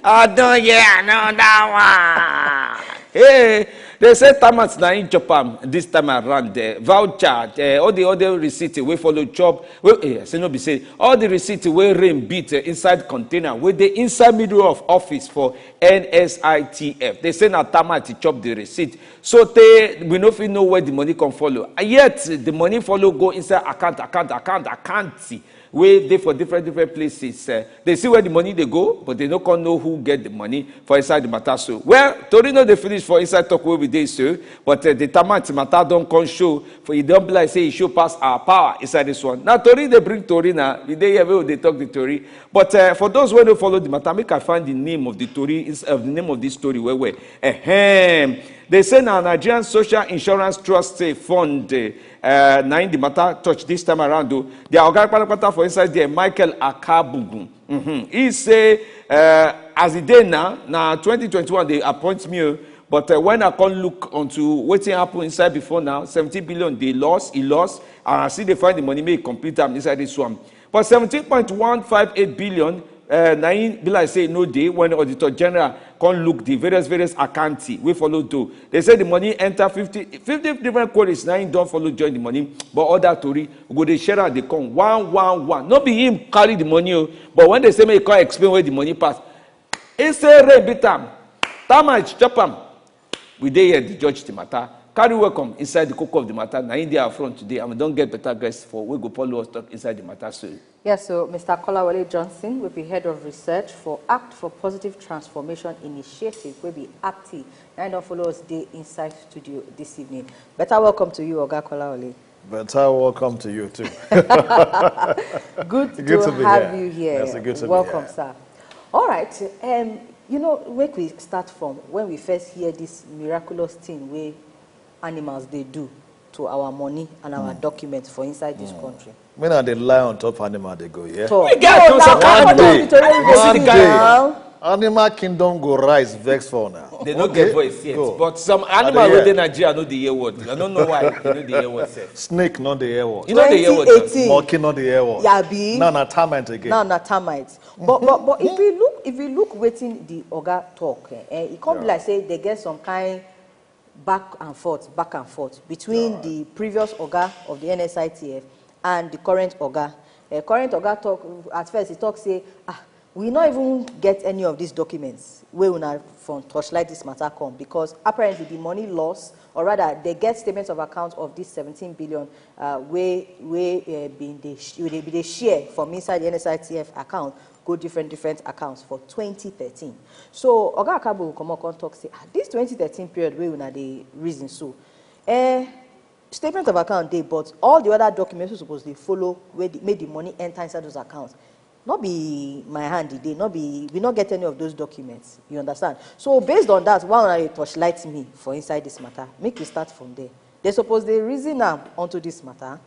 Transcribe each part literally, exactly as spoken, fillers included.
I don hear another one. Hey, they say termite na im chop am this time around. Uh, voucher, uh, all the other receipt wey follow chop. Well, eh, say no be say all the receipt wey rain beat uh, inside container wey dey inside middle of office for N S I T F. They say na termite chop the receipt. So tey we no fit know where the money come follow. And yet the money follow go inside account, account, account, account. Wey dey for different different places. Uh, they see where the money dey go, but they no come know who get the money for inside the matter. So, well, tori no dey finish for inside talk wey we dey so, but uh, the termite matter don come show. For e don be like say e show pass our power inside this one. Na tori dey bring tori na. We dey here wey we dey talk the tori. But uh, for those wey no follow the matter, make I find the name of the tori, ins- uh, the name of this story well well. Ehem. They say na Nigerian Social Insurance Trust uh, Fund. Uh, uh, na im the matter touch this time around o. Their oga kpatakpata for inside there, Michael Akabugu. Mhm. He say, uh, as e dey now, na twenty twenty-one dey appoint me o. But uh, when I come look onto wetin happen inside before now, seventeen billion dey loss, e loss, and I still dey find the money make e complete am inside this one. But seventeen point one five eight billion, uh, na im be like say e no dey when auditor general come look the various various accounts wey follow do. They say the money enter fifty, fifty different quarries, na im don follow join the money. But all that tori, we go dey share am dey come one one one. No be him carry the money o, but when they say make e come explain where the money pass, he say rain beat am, termite chop am. We dey here dey judge the matter. Carry welcome inside the koko of the matter. Na im dey our front today, and we don get better guests for wey go follow us talk inside the matter. So Yes, so Mister Kolawole Johnson will be head of research for Act for Positive Transformation Initiative, will be APTI. Na im don follow us dey inside studio this evening. Better welcome to you, Oga Kolawole. Better welcome to you too. Good to, Good to be have here. you here. Yes, good to be Welcome, here. sir. All right. Um, you know, make we start from when we first hear this miraculous thing wey animals dey do to our money and our documents for inside this country. Make una dey lie on top animal dey go, yeah? So, We get no, concept now, animal. One day, One day, now. Animal kingdom go rise vex for una. They no Okay, get voice yet. go. But some I animal dey wey hear. dey Nigeria no dey hear word. I don't know why they no dey hear word sef. Snake no dey hear word. You no dey hear word. twenty eighteen. Monkey no dey hear word. Yabi. Now na termite again. Now na termite. But but but if we look if we look wetin the oga talk, eh, eh, e come be Yeah. like say they get some kind back and forth, back and forth between Yeah. the previous oga of the N S I T F and the current oga. Uh, current oga talk at first. He talk say, ah, we no even get any of these documents wey una from torchlight this matter come, because apparently the money loss, or rather they get statements of account of this seventeen billion uh, wey wey uh, been dey sh- wey dey be dey share from inside the N S I T F account go different different accounts for twenty thirteen. So Oga Akabo come up come talk say, ah, this twenty thirteen period wey una dey reason so, eh, statement of account dey, but all the other documents wey suppose dey follow wey the, make the money enter inside those accounts, no be my hand e dey, no be, we no get any of those documents. You understand? So based on that, why una dey torchlight me for inside this matter? Make we start from there. They suppose dey reason am onto this matter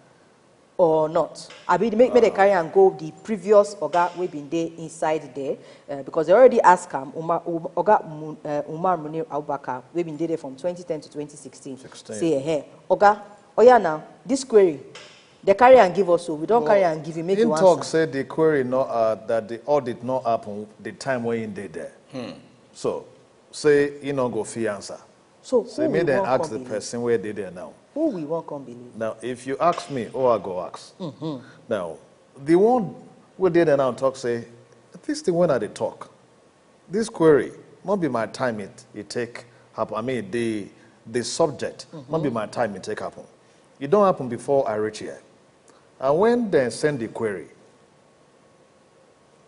or not? Abi make make they carry am go the previous oga wey been dey inside there, uh, because they already ask am Umar, um, oga Mu- uh, Umar Munir Abubakar, wey been dey there from twenty ten to twenty sixteen. Sixteen. Say, hey, oga, oya now, this query, they carry am give us, so we don Well, carry am give you, make him you talk answer. say the query no uh, that the audit no happen the time when he dey there. So say he no go fit answer. So Say who make we dem wan ask come the believe? person wey dey there now. Who we wan come believe? Now, if you ask me, who I go ask? Now, the one wey dey there now talk say, this thing when I dey talk, this query, no be my time it, it take happen. I mean, the the subject, no be my time it take happen. It don happen before I reach here. And when dem send the query,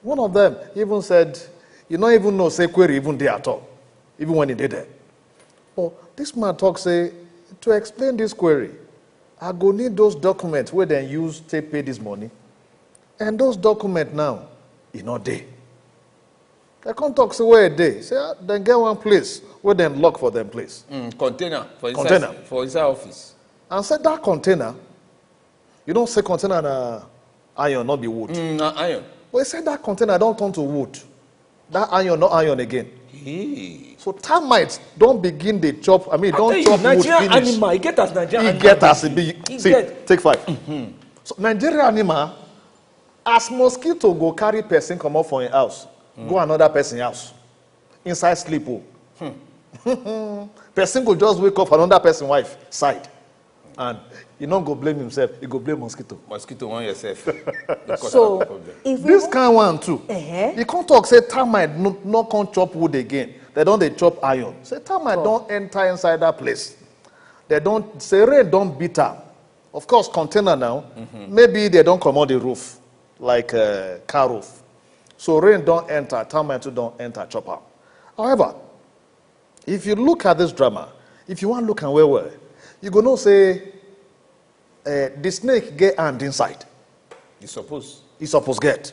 one of them even said, you no even know say query even dey at all, even when e dey there. But this man talk say, to explain this query, I go need those documents wey dem use take pay this money. And those documents now, e no dey. They come talk say where e dey. Say ah, dem get one place wey dem lock for dem place. Mm, container for inside Container. for inside office. And say that container, you know say container na iron, not be wood. Mm, na iron. But he said that container don turn to wood. That iron, not iron again. Hey. So termites don begin dey chop. I mean, I don tell you, chop wood Nigerian finish. animal, e get as Nigerian He animal get be. as e be. E See, get. take five. So Nigerian animal, as mosquito go carry person comot for im house, go another person house. inside sleep o. Person go just wake up for another person wife side, and e no go blame himself, e go blame mosquito. Mosquito, warn yourself. So if this kind one too, uh-huh. E come talk say termite no, no come chop wood again. They don dey chop iron. Say termite oh. Don enter inside that place. They don say rain don beat am. Of course, container now. Mm-hmm. Maybe they don comot the roof, like uh, car roof. So rain don enter, termite too don enter, chop am. However, if you look at this drama, if you wan look am well well, you go know say uh, the snake get hand inside. You suppose. E suppose get.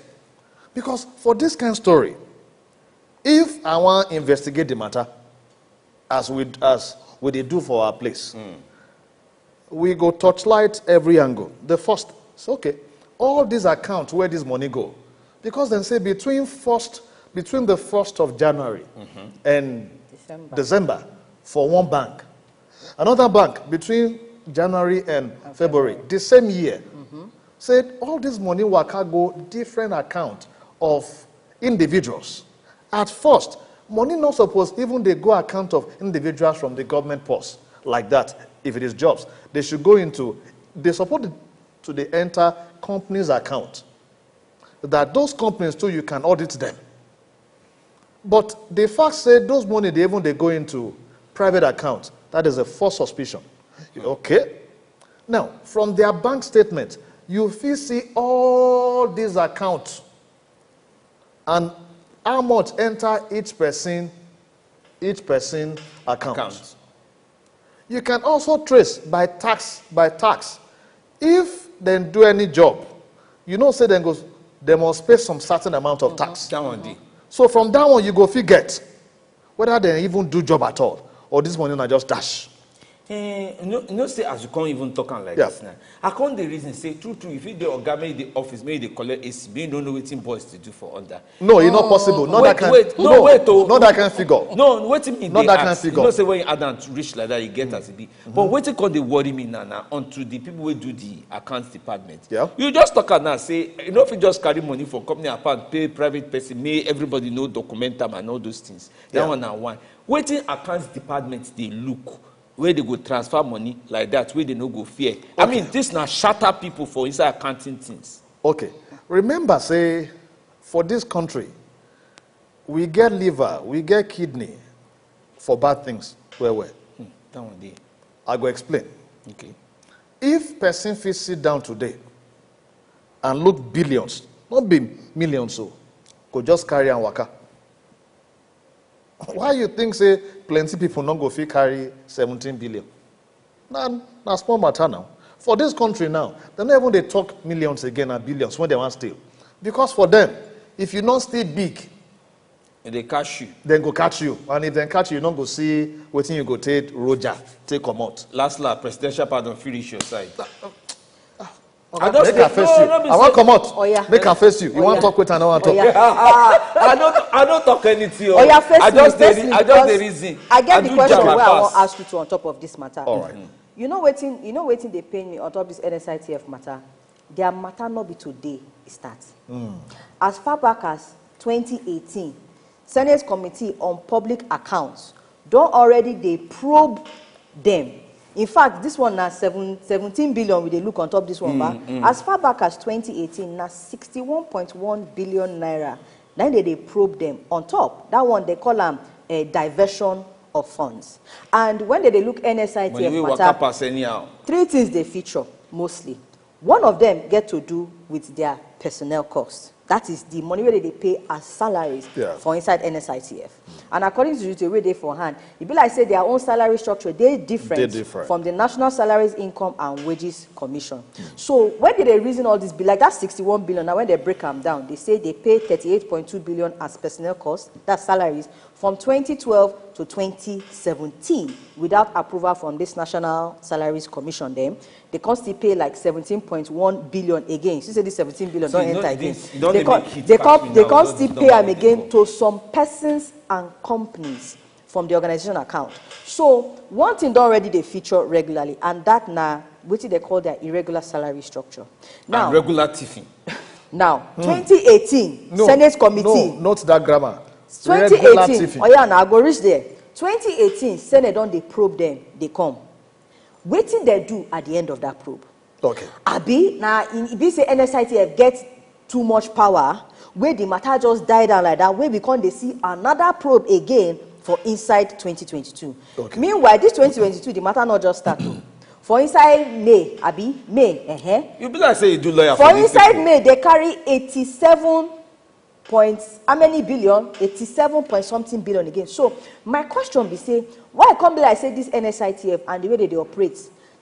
Because for this kind story, if I wan investigate the matter, as we as we dey do for our place, we go torchlight every angle. The first, say okay, all these accounts where this money go, because dem say between first between the first of January and December for one bank, another bank between January and February the same year, say all this money waka go different account of individuals. At first, money no suppose even dey go account of individuals from the government purse like that. If it is jobs, they should go into, they suppose to dey enter companies account, that those companies too, you can audit them. But the fact say those money dey even dey go into private account, that is a false suspicion. Okay. Now, from their bank statement, you fit see all these accounts and how much enter each person, each person account. Account. You can also trace by tax, by tax. If dem do any job, you know say dem go, dem must pay some certain amount of tax. That one dey. So from that one, you go fit get whether dem even do job at all, or this money na just dash. Eh, you know, you know say as you come even talk am like yeah. This now, I come dey reason say true true, if you dey oga, make you dey office, make you dey collect A C, make you no know wetin boys dey do for under. No, e no oh. Possible. Not wait, that kind. Wait, no, no, wait, oh. Not that kind figure. No, wetin me not that ask, kind figure. You know say when you add am reach like that, you get mm. As e be. Mm-hmm. But wetin come dey worry me now, now onto the people wey do the accounts department. Yeah. You just talk am now say you no fit just carry money for company account pay private person, make everybody no document am and all those things. That yeah. One na one. Wetin accounts department dey look wey dey go transfer money like that wey dey no go fear? Okay. I mean, this na shatter people for inside accounting things. Okay. Remember say for this country, we get liver, we get kidney for bad things well well. Hmm, that one dey. I go explain. Okay. If person fit sit down today and look billions, not be millions o, go just carry am waka. Why you think say plenty people no go fit carry seventeen billion? Na na small matter now. For this country now, dem no even dey talk millions again and billions when dem wan steal. Because for them, if you no steal big, e dey catch you. Dem go catch you, and if dem catch you, you no go see wetin you go take Roger take comot. Last last, presidential pardon fit reach your side. I just make I face you. I wan comot. Oya. Make I face you. You wan talk wetin I no wan talk. I no I no talk anything. Oya, face me. I just dey reason. I get the question wey I wan ask you to on top of this matter. All right. You know wetin you know wetin dey pain me on top this N S I T F matter? Their matter no be today e start. As far back as twenty eighteen, Senate Committee on Public Accounts don already dey probe dem. In fact, this one na seven seventeen billion we dey look on top this one, ba. As far back as twenty eighteen, na sixty one point one billion naira na im dem dey probe dem on top. That one dem call am eh, diversion of funds. And when dem dey look N S I T F matter, three things dey feature mostly. One of them get to do with their personnel costs. That is the money wey dem dey pay as salaries for inside N S I T F. And according to the detail wey dey for hand, e be like say their own salary structure dey different from the National Salaries, Income and Wages Commission. So when dem dey reason all this, be like that sixty one billion, na when dem break am down, dem say dem pay thirty eight point two billion as personnel costs, that's salaries, from twenty twelve to twenty seventeen without approval from this National Salaries Commission dem. Dem come still pay like seventeen point one billion again. You see say this seventeen billion don enter again. Dem come still pay am again to some persons and companies from the organization account. So one thing don already dey feature regularly, and that na wetin dem call their irregular salary structure. Now, regular thiefing. Now, twenty eighteen Senate Committee. No, note that grammar. Regular twenty eighteen, thieving. Oh yeah, now I go reach there. Twenty eighteen, Senate don dey probe dem, dey come. Wetin dem do at the end of that probe? Okay. Abi na e be say N S I T F get too much power, wey the matter just die down like that, wey we come dey see another probe again for inside twenty twenty-two. Okay. Meanwhile, this twenty twenty-two, the matter not just start o. For inside May, abi May, uh-huh. You be like say you do lawyer for For inside May, they carry eighty-seven point how many billion? Eighty-seven point something billion again. So my question be say, why e come be like say this N S I T F and the way they dey operate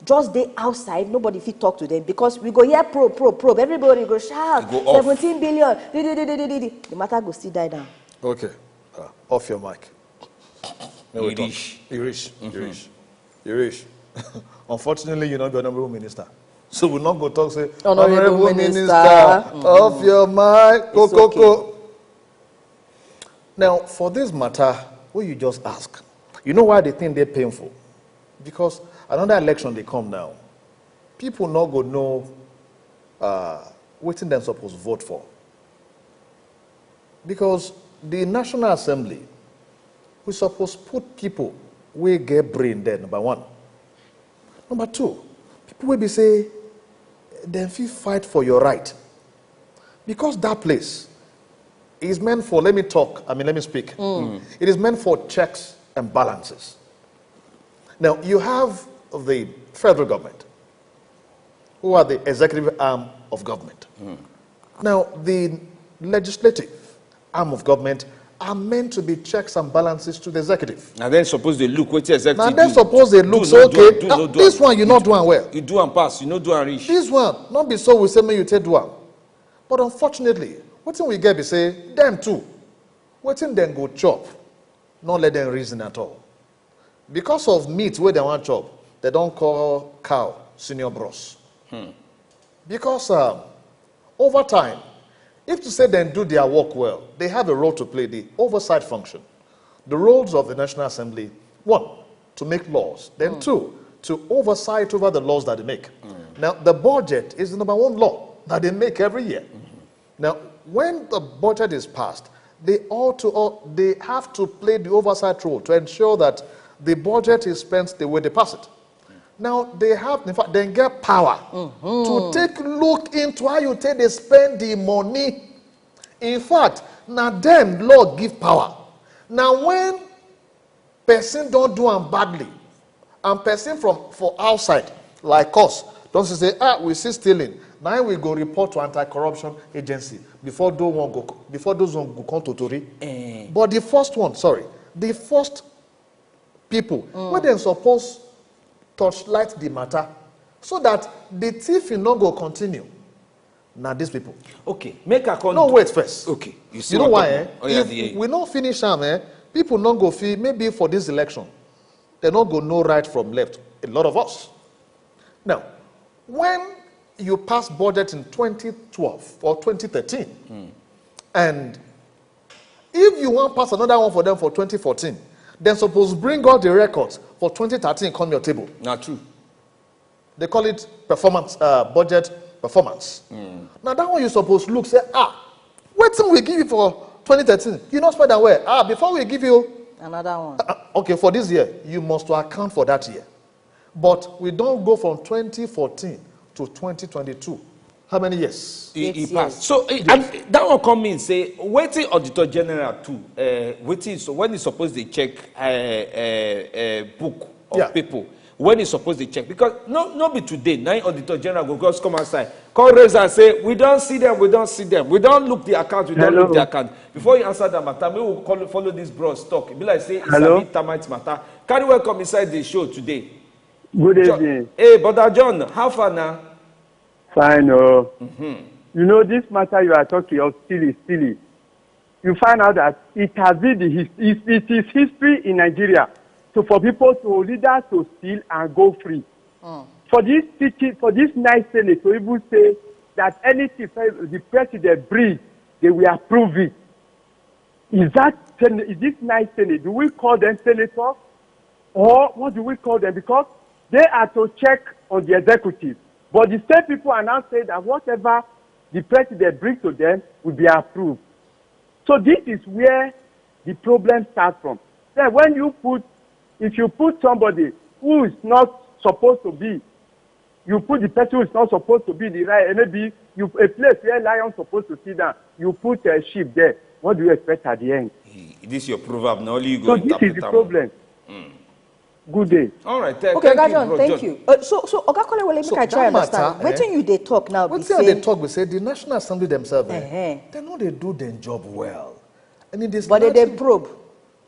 just dey outside, nobody fit talk to them, because we go hear probe, probe, probe. Everybody go shout, E go off. seventeen billion. Di, di, di, di, di, di, di. The matter go still die down. Okay. Uh, off your mic. No, You we talk. reach. You reach. You reach. You reach. Unfortunately, you no be honorable minister. So we no go talk say, Honorable Honorable minister. Minister, Mm-hmm. off your mic, It's go, go, okay. go. Now, for this matter, what you just ask, you know why the thing dey painful? Because another election dey come now. People no go know uh, wetin dem suppose vote for. Because the National Assembly, we suppose put people wey get brain there, number one. Number two, people wey be say dem fit fight for your right. Because that place is meant for, let me talk, I mean, let me speak. It is meant for checks and balances. Now, you have the federal government, who are the executive arm of government. Now, the legislative arm of government are meant to be checks and balances to the executive. Na dem suppose dey look wetin executive Now, dem do. suppose dey look, Do, say, no do, okay, do, ah, no do this am. one you You not do am well. You do am pass, you no do am reach. This one, not be so we say make you take do am. But unfortunately, wetin we get be say, them too, wetin dem go chop, no let them reason at all. Because of meat wey dem wan chop, dem don call cow senior bros. Because um, over time, if to say dem do their work well, they have a role to play, the oversight function. The roles of the National Assembly, one, to make laws, then two, to oversight over the laws that they make. Now, the budget is the number one law that they make every year. Now, when the budget is passed, they all to all, they have to play the oversight role to ensure that the budget is spent the way they pass it. Now, they have, in fact, they get power to take look into how you take dey spend the money. In fact, na them law give power. Now, when person don do am badly, and person from for outside, like us, don say, say, ah, we see stealing, na im we go report to anti-corruption agency before those one go, before those one go come totori. Eh. But the first one, sorry, the first people wey dem suppose torchlight the matter so that the thieving no go continue, na these people. Okay, make I come No, do- wait first. Okay, you see You know what why? I'm Eh? talking about? Oh, yeah, If the- we no finish am, eh, people no go feel, maybe for this election, they no go know right from left. A lot of us. Now, when you pass budget in twenty twelve or twenty thirteen, and if you wan pass another one for them for twenty fourteen, dem suppose bring all the records for twenty thirteen come your table. Na true. They call it performance, uh, budget performance. Now that one you suppose look, say, ah, wetin we give you for twenty thirteen, you no spend am well. Ah, before we give you Another one. Uh, okay, for this year, you must to account for that year. But we don go from twenty fourteen to twenty twenty-two. How many years? E, e Eight pass. years. So, eh, and that one come mean say wetin Auditor General too, uh, wetin so when he suppose dey check uh, uh, uh, book of Yeah. people, when he suppose dey check, because no, no be today na im Auditor General go just come outside, come raise and say, we don see them, we don see them, we don look the account, we don Hello. look the account. Before you answer that matter, make we call, follow this bros talk. E be like say e Hello. sabi termite matter. Carry welcome inside the show today. Good John. evening. Hey, Brother John, how far now? Fine, oh. You know, this matter you are talking of, stealing, stealing. You find out that it has been the his, it, it is history in Nigeria. So for people to, leaders to steal and go free. For this city, for this nice Senate to even say that anything the president brings, they will approve it. Is that Sen-, is this nice Senate? Do we call them senators? Or what do we call them? Because they are to check on the executive. But the same people are now saying that whatever the president brings to them will be approved. So this is where the problem starts from. Then when you put, if you put somebody who is not supposed to be, you put the person who is not supposed to be in the right, and maybe you, a place where lion supposed to sit down, you put a sheep there. What do you expect at the end? This your proverb, na only you go So this is interpret the am. Problem. Good day. All right, uh, Okay, thank Oga you, John, Bro thank John. you. Uh, so, so Oga Kole, well, make So I try that understand. Matter, eh? Wetin you dey talk now be Wetin I dey say, talk be say the National Assembly themselves, eh, Eh-heh. They no dey do their job well. And it is but they dey largely- probe.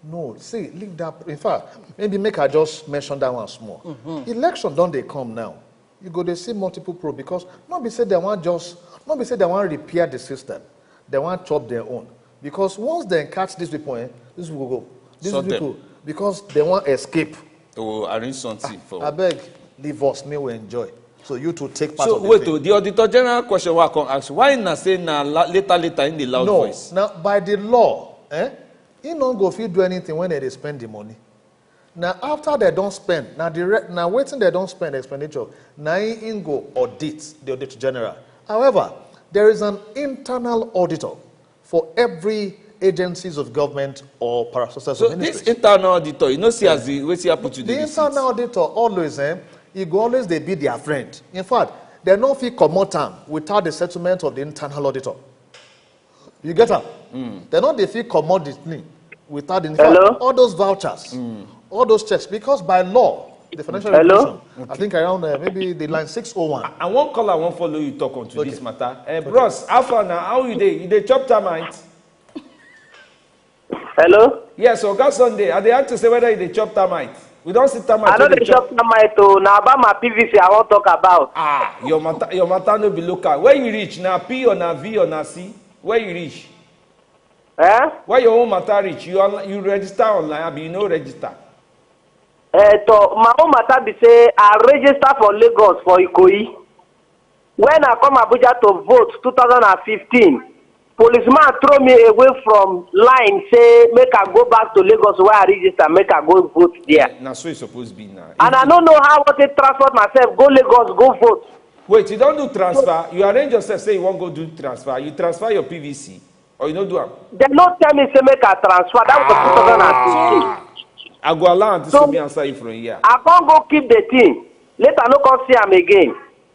No, see, leave that. In fact, maybe make I just mention that one small. Election don dey come now. You go dey see multiple probe because no be say they want just, no be say they want repair the system. They want chop their own. Because once they catch these people, eh, these people go. These Sort them. People, because they want escape. To arrange something for. I beg, leave us, may we enjoy. So you to take part So of the wait, thing. Oh, the auditor general question wey I come ask, why na say na la- later later in the loud No, voice? Now by the law, eh? He no go fit do anything when they dey spend the money. Now after they don't spend, now the re- now waiting they don't spend expenditure. Now he, he go audit the auditor general. However, there is an internal auditor for every agencies of government or parastatal So ministries. This internal auditor, you know, see as the wetin happen to The the internal auditor always, eh, he go always they be their friend. In fact, they no fit comot am without the settlement of the internal auditor. You get am? They no dey fit comot the thing without the in fact, Hello? All those vouchers, all those checks, because by law, the financial Hello? Regulation, I think around uh, maybe the line six oh one. I wan call, I wan follow you talk onto Okay. This matter. Uh, Bros, how far now? How you dey? You dey chop termite? Hello? Yes, Oga Sunday, I dey ask to say whether you dey chop termite. We don see termite. I no Wey dey chop termite o. Na about my P V C I wan talk about. Ah, your matter, your matter no be local. Where you reach? Na P or na V or na C? Where you reach? Eh? Where your own matter reach? You on- you register online, abi you no register? Eh, to my own matter be say I register for Lagos for Ikoyi. When I come Abuja to vote two thousand and fifteen, policeman throw me away from line, say make I go back to Lagos where I register, make I go vote there. Na so e suppose be now. And I no know how I take transport myself go Lagos go vote. Wait, you don do transfer? You arrange yourself say you wan go do transfer. You transfer your P V C or you no do am? Dem no tell me say make I transfer. That was two thousand and fifteen. I go allow Aunty So- Sumi answer you from here. I come go keep the thing. Later, no come see am again.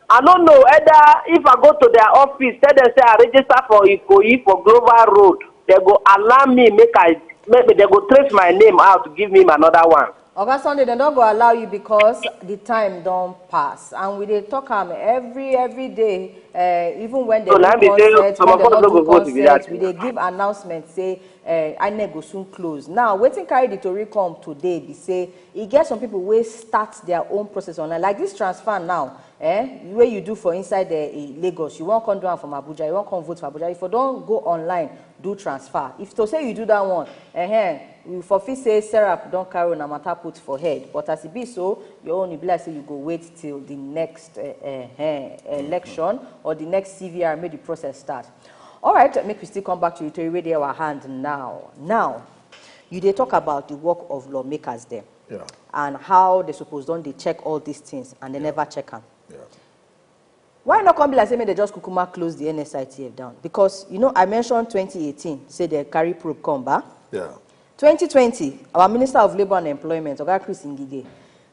I no know either if I go to their office, tell them say I register for Ikoyi for Global Road, they go allow me make I make they go trace my name out, give me another one. Oga Sunday, dem don go allow you because the time don pass, and we dey talk am every every day. Uh, even when they So do na be say concert, some when of they us no no do go vote be concert, that. We dey give announcement say uh, INEC go soon close. Now, wetin carry the tori come today be say e get some people wey start their own process online, like this transfer now. Eh, wey you do for inside the uh, Lagos, you wan come do am from Abuja, you wan come vote for Abuja, you for don go online do transfer. If to say you do that one, eh, you for fit say Serap don carry una matter put for head. But as e be so, your own e be like say you go wait till the next uh, uh, uh, election or the next C V R, make the process start. All right, make we still come back to the tori wey dey our hand now. Now, you dey talk about the work of lawmakers dem Yeah. and how they suppose don dey check all these things and they never check am. Yeah. Why not come be like say make they just kukuma close the N S I T F down? Because you know I mentioned twenty eighteen, say they carry probe come back. Yeah. twenty twenty, our Minister of Labour and Employment, Oga Chris Ngige,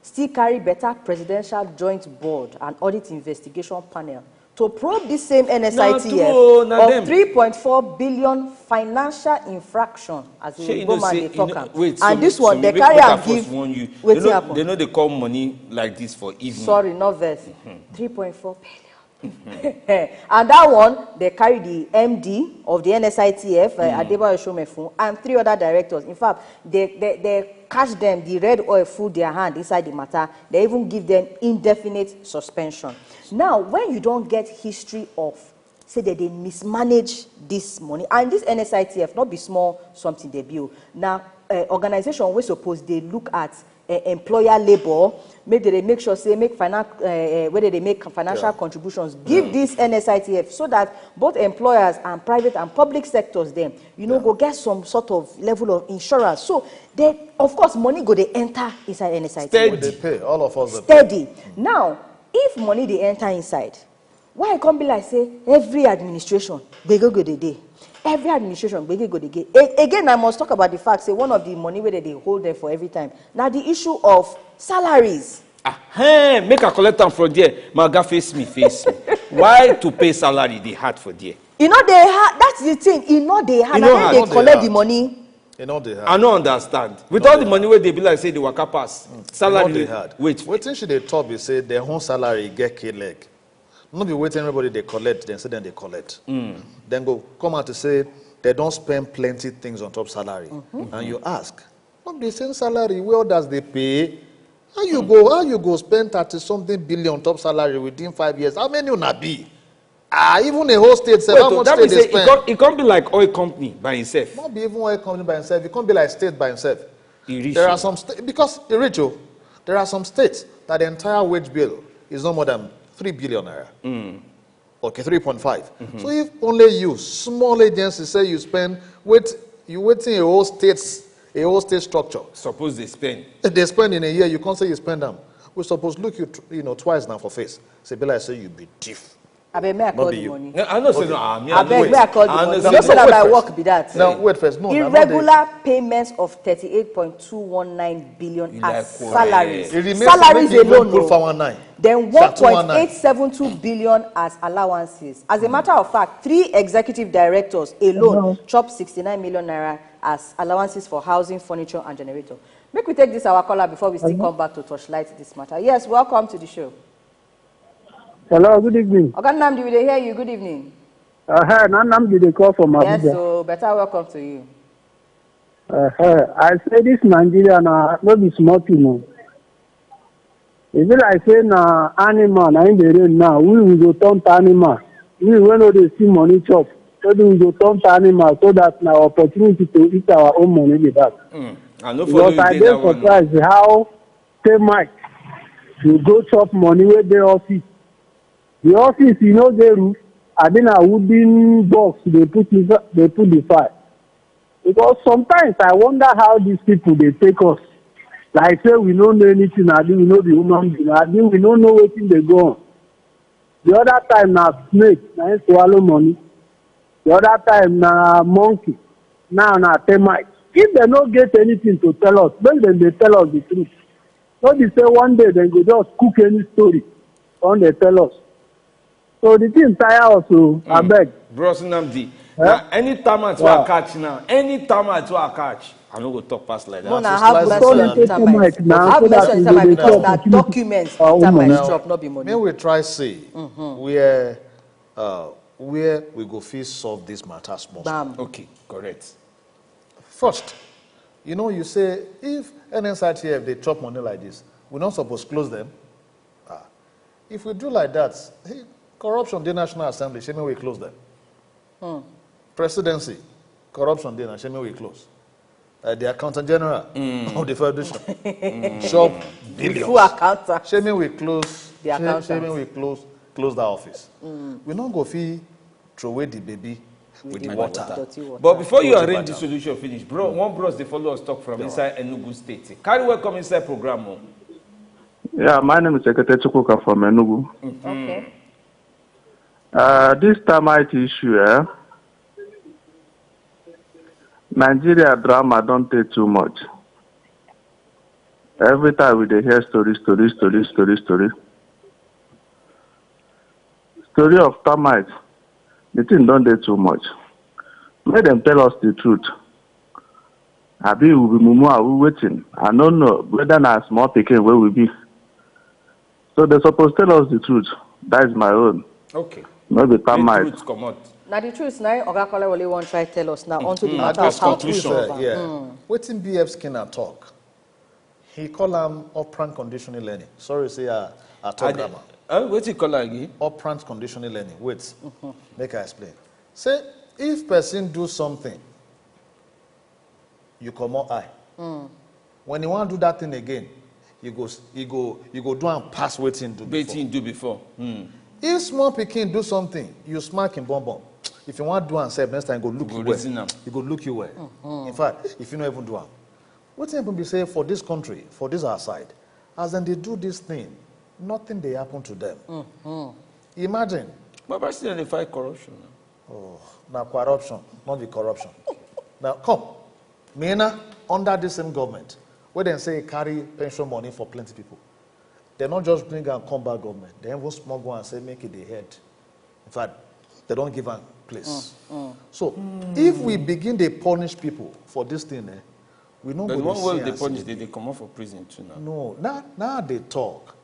still carry better presidential joint board and audit investigation panel to probe this same N S I T F Na true o, na of dem. three point four billion financial infraction, as the Shey you Igbo know man say dey you talk know- am. Wait, And some- this one, some they make- carry make am I first give. Warn you. Wetin They no- happen? They no dey call money like this for evening. Sorry, no vex. Three point four billion. And that one, they carry the M D of the N S I T F, uh, Adebayo Shomefun, and three other directors. In fact, they, they, they catch them, the red oil full their hand inside the matter. They even give them indefinite suspension. Now, when you don't get history of say that they mismanage this money, and this N S I T F not be small something they build. Now, uh, organization we suppose they look at uh, employer labor, make they dey make sure say make finan uh, uh, whether they make financial Yeah. Contributions, give this N S I T F so that both employers and private and public sectors dem, you know, Yeah. go get some sort of level of insurance. So they, of course, money go dey enter inside N S I T F. Steady. We dey pay. All of us dey pay. Steady. Now, if money dey enter inside, why e come be like say every administration gbege go dey dey? Every administration gbege go dey get. A- again, I must talk about the fact say one of the money wey dem dey hold them for every time na the issue of salaries. Ah, hey, make I collect am from there. My oga, face me, face me. Why to pay salary dey hard for there? E no dey hard. That's the thing. E no dey hard. E no hard. Dem dey collect the money. E no dey hard. I no understand. With all the money wey dey be like say the waka pass, salary no dey hard. Wait. Wetin she dey talk be say their own salary get k leg. No be wetin everybody dey collect, dem say dem dey collect. Dem go come out to say dem don spend plenty things on top salary. And you ask, no be the same salary wey others dey pay? How you go how you go spend thirty something billion on top salary within five years? How many una be? Ah, even a whole state sef, how much state dey spend? Wait o, that mean say e come be like oil company by himself. No be even oil company by himself, e come be like state by himself. E reach. There are some states, because e reach o, there are some states that the entire wage bill is no more than three billion naira. Okay, three point five. So if only you, small agency, say you spend, wait, you wetin a whole state, a whole state structure suppose dey spend. Dey spend in a year, you come say you spend am. We suppose look you, tw- you know, twice now for face. Say be like say you be thief. Abeg, may I call the money? No, I know say no. I mean, I Abeg, may I call the money? No, say na my work be that. Now wait first. No, na not the- Irregular payments of thirty-eight point two one nine billion as salaries. It remains to Salaries make you alone. Put four one nine. Then Sir, two one nine. One point eight seven two billion as allowances. As a matter of fact, three executive directors alone chop sixty-nine million naira as allowances for housing, furniture, and generator. Make we take this our caller before we still come back to torchlight this matter. Yes, welcome to the show. Hello, good evening. Oga Nnamdi, we dey hear you. Good evening. Uh, hi, na Nnamdi dey call from Abuja. Yes, so better welcome to you. Uh, hi. I say this Nigeria na no be small thing o. E be like say na animal na im dey reign now. We we go turn to animal. We wey no dey see money chop, maybe we go turn to animal so that na opportunity to eat our own money be that. Mm, I no follow you dey that one. Because I dey surprised how Say Mike, you go chop money wey dey office. The office e no get roof, abi na wooden box dey put inside, dey put the fire? Because sometimes I wonder how these people dey take us. Like say we no know anything, abi we no be human being, abi we no know wetin dey go on. The other time na snake na him swallow money. The other time na monkey. Now na termite. If dem no get anything to tell us, make dem dey tell us the truth. No be say one day dem go just cook any story come dey tell us. So the thing tire us o, abeg. Bros Nnamdi, na any termite wey I catch now, any termite wey I catch, I no go talk pass like that. Mona have mercy on termite. Have mercy on termite because na documents termite chop, no be money. Make we try see where uh, where we go fit solve this matter small small. Bam. Okay, correct. First, you know, you say if N S I T F dey chop money like this, we no suppose close them. Ah, if we do like that, hey, corruption dey National Assembly, shey make we close them. Presidency, corruption dey na, shey make we close. Uh, the accountant general of the federation chop billions. Full accountant. Shey make we close. The accountant. Shey make we close close that office. We no go fit throw away the baby with the water. Dirty water. But before you arrange the solution finish, bro, one bros dey follow us talk from inside Enugu State. Carry welcome inside program o. Yeah, my name is Ekete Chukwuka from Enugu. Okay. Uh, this termite issue, eh? Nigeria drama don't take too much. Every time we dey hear story, story, story, story, story. Story of termite, the thing don't dey too much. Make dem tell us the truth. Abi we be mumu, are we waiting? I don't know whether na small pikin wey we be. So they suppose tell us the truth. That is my own. Okay. No be palm mic. Truth comot. Na the truth na im Oga Kolawole wan try tell us now onto the matter of how to solve am. Yeah. Wetin B F Skinner talk? He call am operant conditioning learning. Sorry say I, I talk grammar. Uh, wetin you call am again? Operant conditioning learning. Wait, make I explain. Say if person do something, you comot eye. When you wan do that thing again, you go you go you go do am pass wetin you do before. Wetin you do before. If small pikin do something, you smack him bum bum. If you wan do am sef next time, you go look you well. You go look you well. In fact, if you no even do am. Wetin happen be say for this country, for this our side, as dem dey do this thing, nothing dey happen to them. Imagine. But person dey fight corruption now. Oh, na corruption, not be corruption. Now, come, Mina, under this same government, where they say carry pension money for plenty people. They not just bring and come back government. They even smuggle and say make it the head. In fact, they don't give am place. So, if we begin to punish people for this thing, eh, we no But go one dey way see they as punish, e they, dey they come up for prison too now. No, now, now they talk.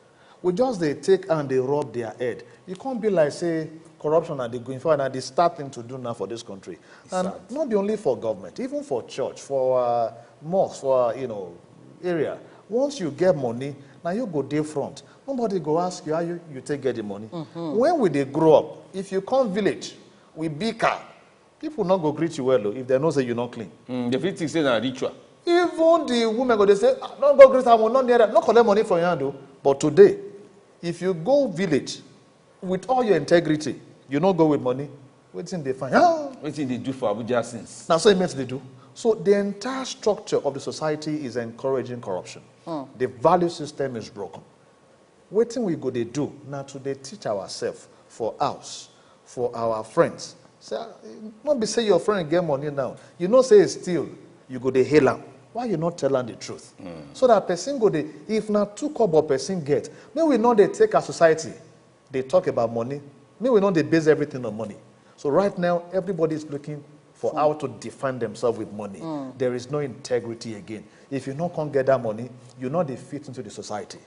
We just they take and they rub their head. You can't be like say corruption and they go in fact and they start thing to do now for this country. And not be only for government, even for church, for uh, mosque, for uh, you know area. Once you get money, now you go dey front. Nobody go ask you how you, you take get the money. When we dey grow up, if you come village, we big car. People not go greet you well o if they know say you not clean. Mm, they fit think say na ritual. Even the women go they say, "Ah, don't go greet am, not near that, not collect money from your hand o." But today, if you go village with all your integrity, you not go with money. Wetin they find? Ah! Wetin they do for Abuja since? Now so it means they do. So the entire structure of the society is encouraging corruption. The value system is broken. Wetin we go dey do now to dey teach ourselves for house, for our friends. Say, ah, no be say your friend get money now. You know say it's still, you go dey hail am. Why you not tell am the truth? So that person go dey, if na two kobo person get, may we not dey take our society, they talk about money. May we not dey base everything on money. So right now, everybody is looking for how to defend themselves with money. There is no integrity again. If you not come get that money, you not dey fit into the society.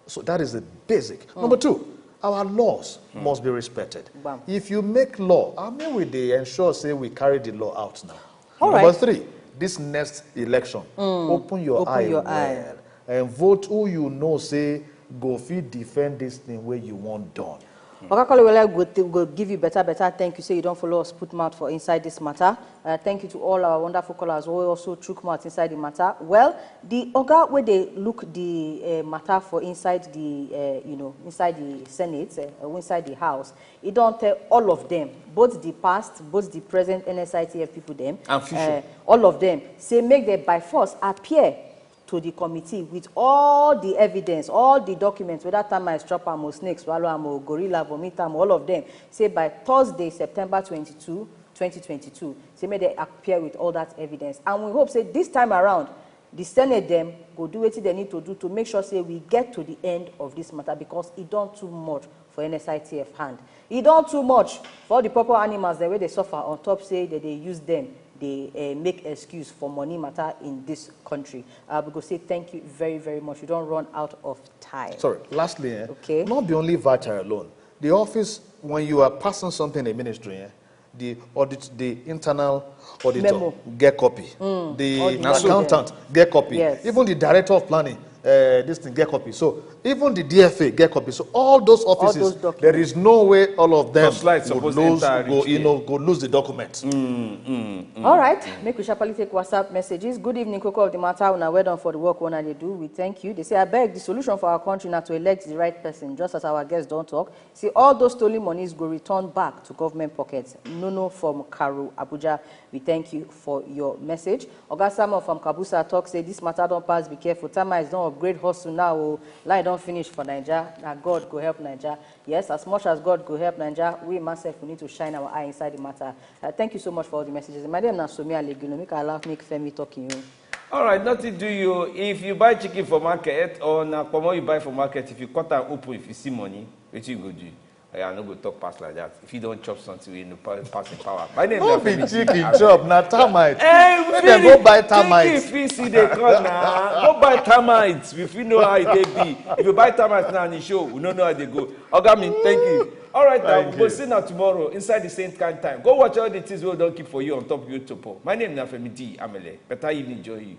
So that is the basic. Number two, our laws must be respected. If you make law, I mean we dey ensure say we carry the law out now. Number three, this next election, open your eye well and vote who you know say go fit defend this thing where you want done. Oga Kolawole go, th- go give you better, better thank you. Say you don't follow us, put mouth for inside this matter. Uh, thank you to all our wonderful callers who also took mouth inside the matter. Well, the Oga where they look the uh, matter for inside the, uh, you know, inside the Senate, uh, or inside the House, he don't tell all of them, both the past, both the present N S I T F people them, And future. Uh, all of them, say make them by force appear to the committee with all the evidence, all the documents, whether termites chop am or snake swallow am or gorilla vomit am, all of them. Say by Thursday, September twenty-two, twenty twenty-two. Say make they appear with all that evidence. And we hope say this time around, the Senate them go do wetin they need to do to make sure say we get to the end of this matter because it done too much for N S I T F hand. E don too much for all the poor poor animals dem wey dey suffer on top say dem dey use dem dey uh, make excuse for money matter in this country. Uh, we go say thank you very, very much. We don run out of time. Sorry, lastly, eh, Okay. Not be only voucher alone. The office, when you are passing something in the ministry, eh, the audit, the internal auditor Memo. Get copy. The All the accountant get copy. Yes. Even the director of planning, uh, this thing get copy. So even the D F A get copy. So all those offices, those documents. There is no way all of them Torchlight would suppose lose, enter go, reach you there. Know, go lose the document. All right, make we sharply take WhatsApp messages. Good evening, Coco of the Matter. Una well done for the work una dey do. We thank you. They say, I beg the solution for our country now to elect the right person, just as our guests don't talk. See, all those stolen monies go return back to government pockets. No, no, from Karu, Abuja. We thank you for your message. Oga Samuel from Kabusa talk say this matter don't pass, be careful. Termites don't upgrade hustle now. Oh, line don't finish for Niger. Now God go help Niger. Yes, as much as God go help Niger, we myself we need to shine our eye inside the matter. Uh, thank you so much for all the messages. My name is Somi Alegino. Make I laugh, make Femi talking you. All right, nothing do you. If you buy chicken for market or na pomo you buy for market, if you cut and open, if you see money, what you go do? I no go talk pass like that. If you don't chop something, you know pa- pass in power. My name No is be Femi. chicken chop, na termite. Hey, we Make feel dem go it. Buy Chicken termite. P C dey come now. Go buy termite. We feel know how it dey be. If you buy termite now, and you show, we no know how they go. Oga, me, thank you. All right, now Thank we'll you. See now tomorrow inside the same kind time. Go watch all the things we don't keep for you on top YouTube. My name is Femi D Amele. Better evening, enjoy you.